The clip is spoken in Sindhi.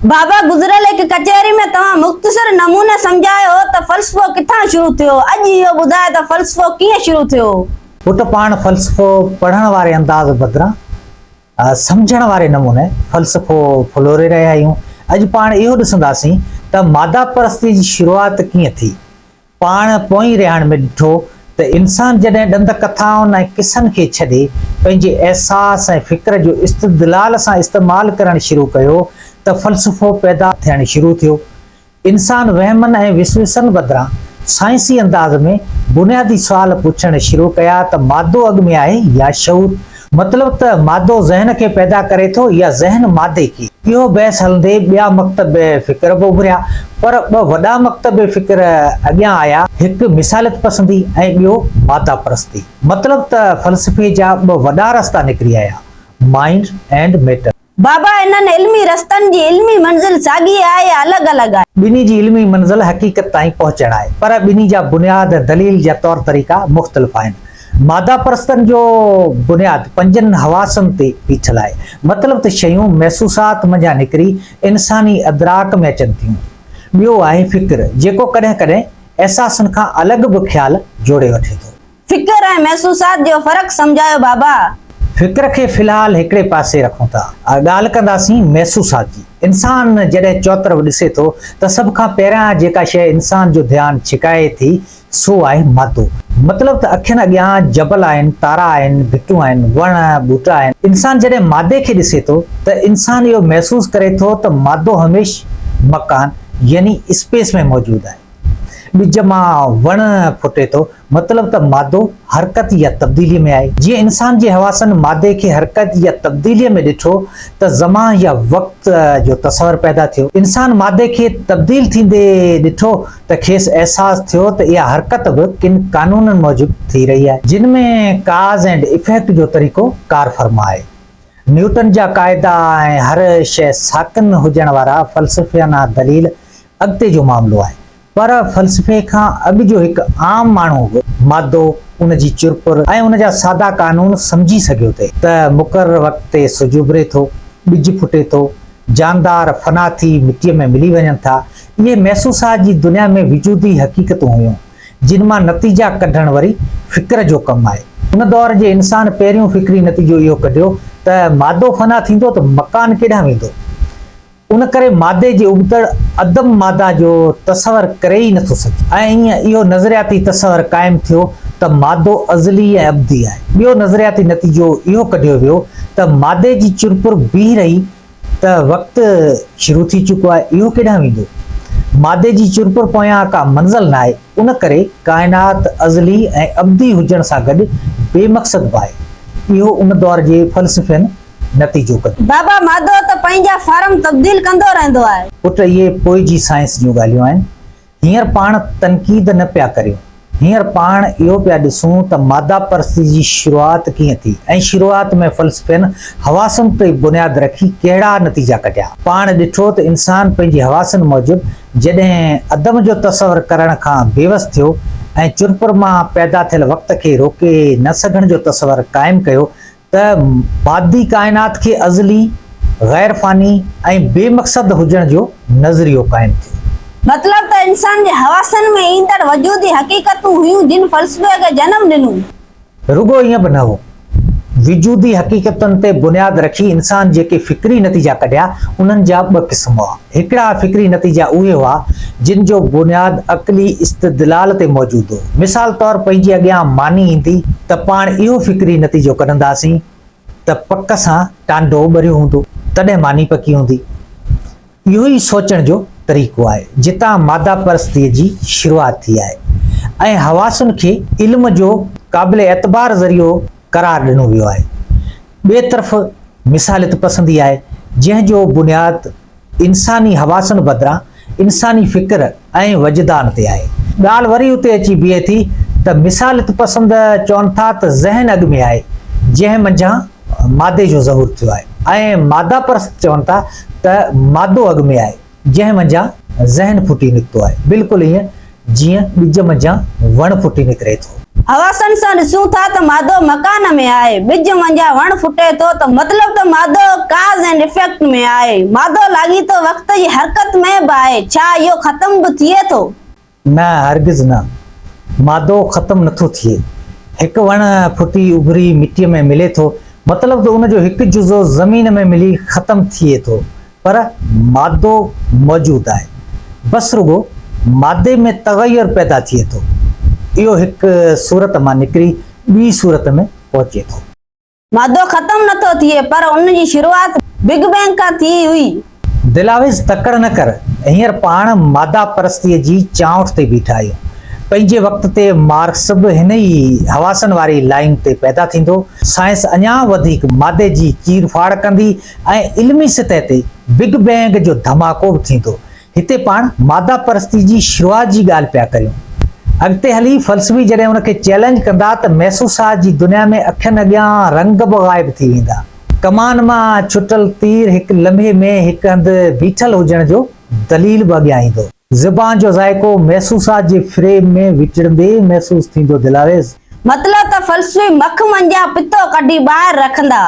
بابا گذريل هڪ ڪچهري ۾ توهان مختصر نموني سمجهايو هو ته فلسفو ڪٿان شروع ٿيو، اڄ اهو ٻڌايو ته فلسفو ڪيئن شروع ٿيو؟ پٽ پاڻ فلسفو پڙهڻ واري انداز بدران سمجهڻ واري نموني فلسفو ڦلوري رهيا آهيون. اڄ پاڻ اهو ڏسنداسين ته ماده پرستي جي شروعات ڪيئن ٿي. پاڻ پوئين رهاڻ ۾ ڏٺو ته انسان جڏهن ڏند ڪٿائن ۽ قصن کي ڇڏي پنهنجي احساس ۽ فڪر جو استدلال سان استعمال ڪرڻ شروع ڪيو ته فلسفو پيدا ٿيڻ شروع ٿيو. انسان وهمن ۽ وسوسن بدران سائنسي انداز ۾ بنيادي سوال پڇڻ شروع ڪيا ته مادو اڳ ۾ آهي يا شعور؟ مطلب ته مادو ذهن کي پيدا ڪري ٿو يا ذهن مادي کي؟ اهو بحث هلندي ٻيا مڪتب فڪر به اڀريا، پر ٻه وڏا مڪتب فڪر اڳيان آيا، هڪ مثاليت پسندي ۽ ٻيو ماده پرستي. مطلب ته فلسفي جا ٻه وڏا رستا نڪري آيا، Mind and Matter. بابا انهن علمي رستن جي علمي منزل ساڳي آهي يا الڳ الڳ آهي؟ ٻنهي جي علمي منزل حقيقت تائين پهچڻ آهي، پر ٻنهي جا بنياد ۽ دليل جا طور طريقا مختلف آهن. ماده پرستن جو بنياد پنجن حواسن تي بيٺل آهي. مطلب ته شيون محسوسات منجهان نڪري انساني ادراڪ ۾ اچن ٿيون. ٻيو آهي فڪر، جيڪو ڪڏهن ڪڏهن احساسن کان الڳ به خيال جوڙي وٺي ٿو. فڪر ۽ محسوسات جو فرق سمجهايو بابا. فڪر کي في الحال هڪڙي پاسي رکون ٿا. ڳالهه ڪنداسين محسوسات جي. انسان جڏهن چؤطرف ڏسي ٿو ته سڀ کان پهريان جيڪا شيء انسان جو ڌيان ڇڪائي ٿي سو آهي مادو. مطلب ته اکين اڳيان جبل آهن، تارا آهن، ڀٽون آهن، وڻ، ٻوٽا آهن. انسان جڏهن مادي کي ڏسي ٿو ته انسان اهو محسوس ڪري ٿو ته مادو هميشھ مڪان يعني اسپيس ۾ موجود آهي. ٻج مان وڻ ڦٽي ٿو، مطلب ته مادو حرڪت يا تبديليء ۾ آهي. جيئن انسان جي حواسن مادي کي حرڪت يا تبديليء ۾ ڏٺو ته زمان يا وقت جو تصور پيدا ٿيو. انسان مادي کي تبديل ٿيندي ڏٺو ته کيس احساس ٿيو ته اها حرڪت به ڪن قانونن موجب ٿي رهي آهي، جن ۾ ڪاز اينڊ افيڪٽ جو طريقو ڪارفرما آهي. نيوٽن جا قاعدا ۽ هر شيء ساڪن هجڻ وارا فلسفيانه دليل اڳتي جو معاملو آهي، پر فلسفي کان اڳ جو هڪ عام ماڻهو به مادو، ان جي چرپر ۽ ان جا سادا قانون سمجهي سگهيو ٿي ته مقرر وقت تي سج اڀري ٿو، ٻج ڦٽي ٿو، جاندار فنا ٿي مٽيء ۾ ملي وڃن ٿا. اهي محسوسات جي دنيا ۾ وجودي حقيقتون هيون. جن مان نتيجا ڪڍڻ وري فڪر جو ڪم آهي. ان دور جي انسان پهريون فڪري نتيجو اهو ڪڍيو ته مادو فنا ٿيندو ته مڪان ڪيڏانهن ويندو؟ ان ڪري مادي جي ابتڙ عدم ماده جو تصور ڪري ئي نٿو سگهجي ۽ ائين اهو نظرياتي تصور قائم ٿيو ته مادو ازلي ۽ ابدي آهي. ٻيو نظرياتي نتيجو اهو ڪڍيو ويو ته مادي جي چرپر بيهي رهي ته وقت شروع ٿي چڪو آهي، اهو ڪيڏانهن ويندو؟ مادي جي چرپر پويان ڪا منزل ناهي، ان ڪري ڪائنات ازلي ۽ ابدي هجڻ سان گڏ بي مقصد به آهي. اهو ان دور جي فلسفين نتيجو ڪڍيو. بابا مادو ته پنهنجا فارم تبديل ڪندو رهندو آهي. پٽ اهي پوء جي سائنس جون ڳالهيون آهن. هينئر پاڻ تنقيد نه پيا ڪريون. هينئر پاڻ اهو پيا ڏسون ته ماده پرستي جي شروعات ڪيئن ٿي ۽ شروعات ۾ فلسفين حواسن تي بنياد رکي ڪهڙا نتيجا ڪڍيا. پاڻ ڏٺو ته انسان پنهنجي حواسن موجب جڏهن عدم جو تصور ڪرڻ کان بيوس ٿيو ۽ چرپر مان پيدا ٿيل وقت کي روڪي نه سگهڻ جو تصور قائم ڪيو ته مادي ڪائنات کي ازلي، غير فاني ۽ بي مقصد هجڻ جو نظريو قائم ٿيو. مطلب ته انسان جي حواسن ۾ ايندڙ وجودي حقيقتون هيون جن فلسفي کي جنم ڏنو. رڳو ائين به نه هو. وجودي حقيقتن تي بنياد رکي انسان جيڪي فڪري نتيجا ڪڍيا، انهن جا ٻه قسم هئا. هڪڙا فڪري نتيجا اهي هئا، جن جو بنياد عقلي استدلال تي موجود هو. مثال طور پنهنجي اڳيان ماني ايندي ته پاڻ اهو فڪري نتيجو ڪڍنداسين ته پڪ سان ٽانڊو ٻريو هوندو، تڏهن ماني پڪي هوندي. اهو ئي سوچڻ جو طريقو آهي، جتان ماده پرستيء جي شروعات ٿي آهي ۽ حواسن کي علم جو قابل اعتبار ذريعو قرار ڏنو ويو آهي. ٻئي طرف مثاليت پسندي آهي، جنهن جو بنياد انساني حواسن بدران انساني فڪر ۽ وجدان تي آهي. ڳالهه وري اتي اچي بيهي ٿي ته مثاليت پسند چون ٿا ته ذهن اڳ ۾ آهي، جنهن منجهان مادي جو ظهور ٿيو آهي ۽ ماده پرست چون ٿا ته مادو اڳ ۾ آهي، جنهن منجهان ذهن ڦٽي نڪتو آهي، بلڪل ائين جيئن ٻج منجهان وڻ ڦٽي نڪري ٿو. حواسن سان ڏسون ٿا ته مادو مڪان ۾ آهي، ٻج منجهان وڻ ڦٽي ٿو ته مطلب ته مادو ڪاز اينڊ افيڪٽ ۾ آهي. مادو لاڳيتو وقت جي حرڪت ۾ به آهي، ڇا اهو ختم به ٿئي ٿو؟ نه هرگز نه، مادو ختم نٿو ٿئي. هڪ وڻ ڦٽي اڀري مٽيء ۾ ملي ٿو، مطلب ته ان جو هڪ جزو زمين ۾ ملي ختم ٿئي ٿو، پر مادو موجود آهي. بس رڳو مادي ۾ تغير پيدا ٿئي ٿو. اهو هڪ صورت مان نڪري ٻي صورت ۾ پهچي ٿو. مادو ختم نه ٿو ٿئي پر ان جي شروعات بگ بينگ کان ٿي هئي. دلاويز تڪڙ نه ڪر، هينئر پاڻ ماده پرستيء جي چانئٺ تي بيٺا آهيون. پنهنجي وقت تي مارڪس به هن ئي حواسن واري لائين تي پيدا ٿيندو. سائنس اڃا وڌيڪ مادي جي چير ڦاڙ ڪندي ۽ علمي سطح تي بگ بينگ جو ڌماڪو به ٿيندو. هتي پاڻ ماده پرستي جي شروعات جي ڳالهه پيا ڪريون. اڳتي هلي فلسفي جڏهن ان کي چئلينج ڪندا ته محسوسات جي دنيا ۾ اکين اڳيان رنگ به غائب ٿي ويندا. ڪمان مان ڇٽل تير هڪ لمحي ۾ هڪ هنڌ بيٺل هجڻ جو دليل به اڳيان ايندو. زبان جو ذائقو محسوسات جي فريم ۾ وچڙندي محسوس ٿيندو دلاويز. مطلب ته فلسفي مک منجهان پتو ڪڍي ٻاهر رکندا.